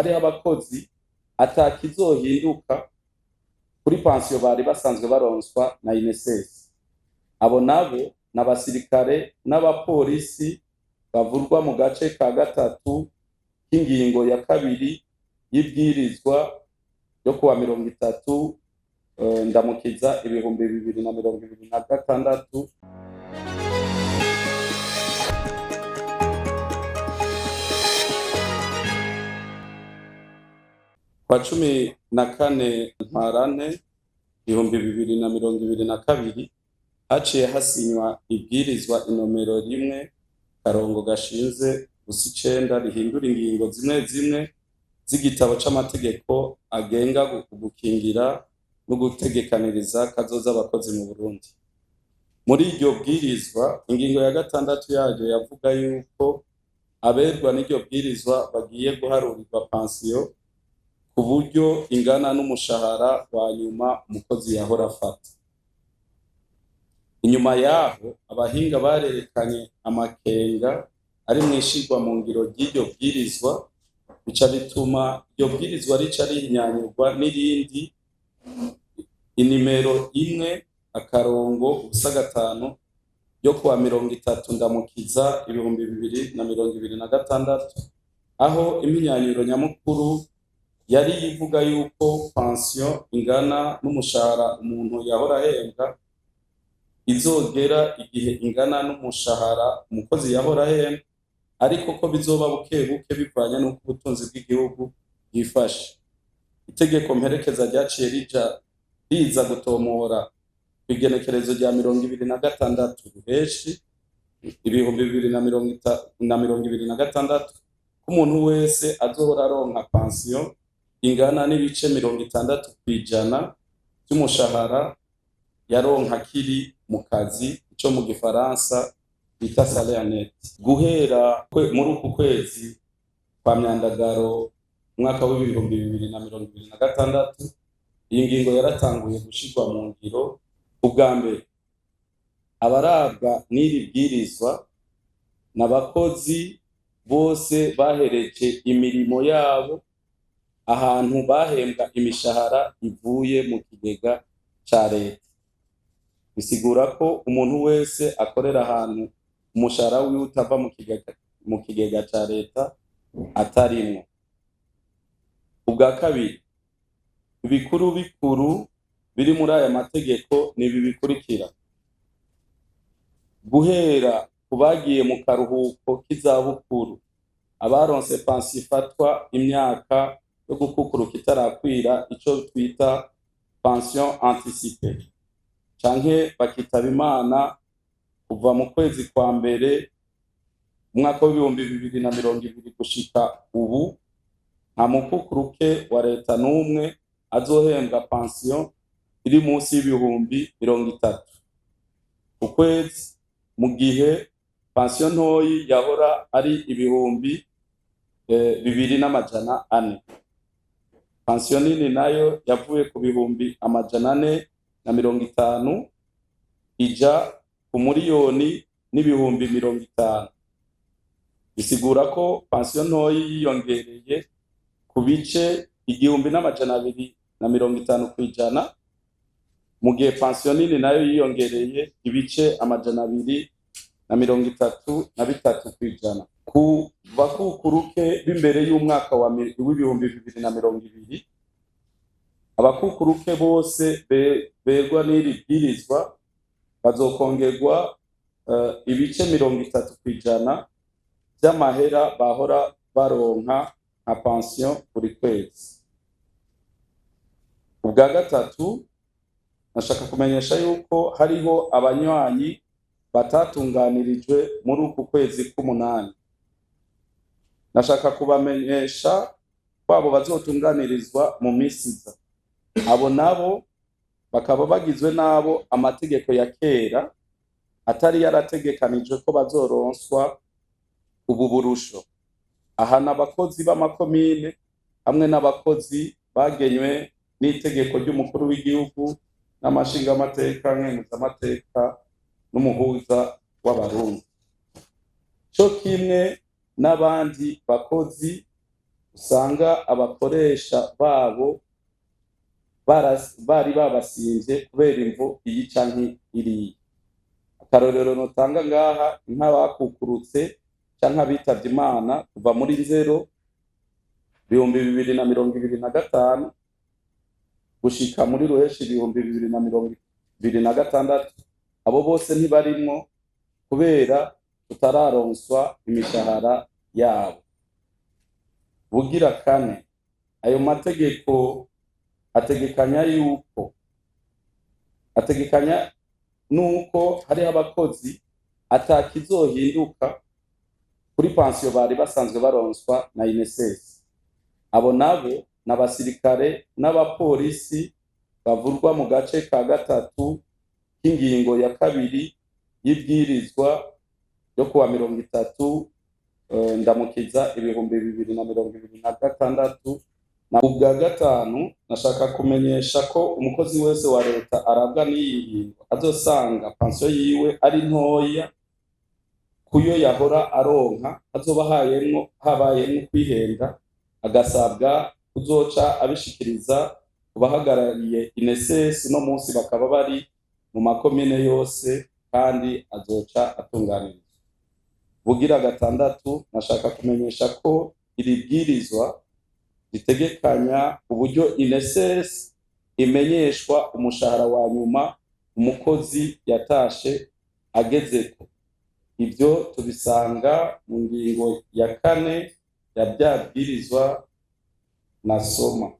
hariho abakozi atakizohinduka kuri pansiyo bari basanzwe baronswa na INSS. Abo nabo n'abasirikare n'abapolisi bavurwa mu gace ka gatatu k'ingingo ya kabiri y'ibwirizwa yo kuwa 30 Ndamukiza 2026. Kwa 14 Ntwarante 2022 haciye hasinywa ibwirizwa inomero 1-09 rihindura ingingo zimwe zimwe z'igitabo c'amategeko agenga gukingira no gutegekaniriza kazoza abakozi mu Burundi. Muri iryo bwirizwa, ingingo ya gatandatu yaryo yavuga yuko aberwa n'iryo bwirizwa bagiye guharurirwa pansiyo ku buryo ingana n'umushahara wa nyuma umukozi yahora afata. Inyuma yaho, abahinga barerekanye amakenga ari mw'ishirwa mu ngiro ry'iryo bwirizwa, bica bituma iryo bwirizwa rica rihinyanyurwa n'irindi inimero 1-05 ryo kuwa 30 Ndamukiza 2026, aho impinyanyuro nyamukuru yari ivuga yuko pansiyo ingana n'umushahara umuntu yahora ahembwa izogera igihe ingana n'umushahara umukozi yahora ahembwa, ariko ko bizoba buke buke bivanye n'uko ubutunzi bw'igihugu bwifashe. Itegeko mperekeza ryaciye rija riza gutomora kw'igenekerezo rya 26 Ruheshi 2026 ko umuntu wese azohora aronka pansiyo ingana n'ibice 60% vy'umushahara yaronka akiri mu kazi, ico mu gifaransa bita salaire net. Guhera muri uku kwezi kwa Myandagaro umwaka w'2026, iyi ngingo yaratanguye gushirwa mu ngiro. Ubwa mbere, abarabwa n'iri bwirizwa n'abakozi bose bahereje imirimo yabo ahantu bahembwa imishahara ivuye mu kigega ca leta. Bisigura ko umuntu wese akorera ahantu umushahara wiwe utava mu kigega ca leta atarimwo. Ubwa kabiri, ibikuru bikuru biri muri aya mategeko ni ibi bikurikira: guhera ku bagiye mu karuhuko k'izabukuru, abaronse pansiyo ifatwa imyaka yo gukukuruka itarakwira, ico twita pension anticipée, canke bakitaba Imana kuva mu kwezi kwa mbere umwaka w'2020 gushika ubu, nta mukukuruke wa leta n'umwe azohembwa pansiyo iri munsi y'ibihumbi 30 ku kwezi, mu gihe pansiyo ntoyi yahora ari 2400. Pansiyo nini nayo yavuye ku 450,000 ija ku 1,050,000. Bisigura ko pansiyo ntoyi yiyongereye ku bice 1250%, mu gihe pansiyo nini nayo yiyongereye ibice 233%. Ku bakukuruke b'imbere y'umwaka w'2020, abakukuruke bose berwa n'iri bwirizwa bazokongerwa ibice 30% vy'amahera bahora baronka nka pansiyo buri kwezi. Ubwa gatatu, nashaka kumenyesha yuko hariho abanywanyi batatunganirijwe muri uku kwezi k'umunani. Nashaka kubamenyesha ko abo bazotunganirizwa mu misi iza. Abo nabo bakaba bagizwe n'abo amategeko ya kera atari yarategekanijwe ko bazoronswa ubu burusho. Aha n'abakozi b'amakomine hamwe n'abakozi bagenywe n'itegeko ry'umukuru w'igihugu n'amashingamateka, nkenguzamateka n'umuhuza w'Abarundi, co kimwe n'abandi bakozi Usanga abakoresha babo bari babasimvye kubera imvo iyi canke iriya. Akarorero notanga ngaha, nk'abakukurutse canke abitavye Imana kuva muri Nzero 2025 gushika muri Ruheshi 2026, abo bose ntibarimwo kubera tutararonswa imishahara yabo. Bugira kane, ayo mategeko ategekanya yuko ategekanya nuko hariho abakozi atakizohinduka kuri pansiyo bari basanzwe baronswa na INSS. Abo nabo n'abasirikare n'abapolisi bavurwa mu gace ka gatatu k'ingingo ya kabiri y'ibwirizwa yo kuwa 30 Ndamukiza 2026. Na ubwa gatanu, nashaka kumenyesha ko umukozi wese wa leta arabwa n'iyi ngingo azosanga pansiyo yiwe ari ntoya kuyo yahora aronka, azoba habayemwo kwihenda, agasabwa kuzoca abishikiriza ku bahagarariye INSS, no munsi bakaba bari mu makomine yose, kandi azoca atunganirizwa. Bugira gatandatu, nashaka kumenyesha ko iri bwirizwa ritegekanya uburyo INSS imenyeshwa umushahara wa nyuma umukozi yatashe agezeko. Ibyo tubisanga mu ngingo ya kane ya bya bwirizwa nasoma.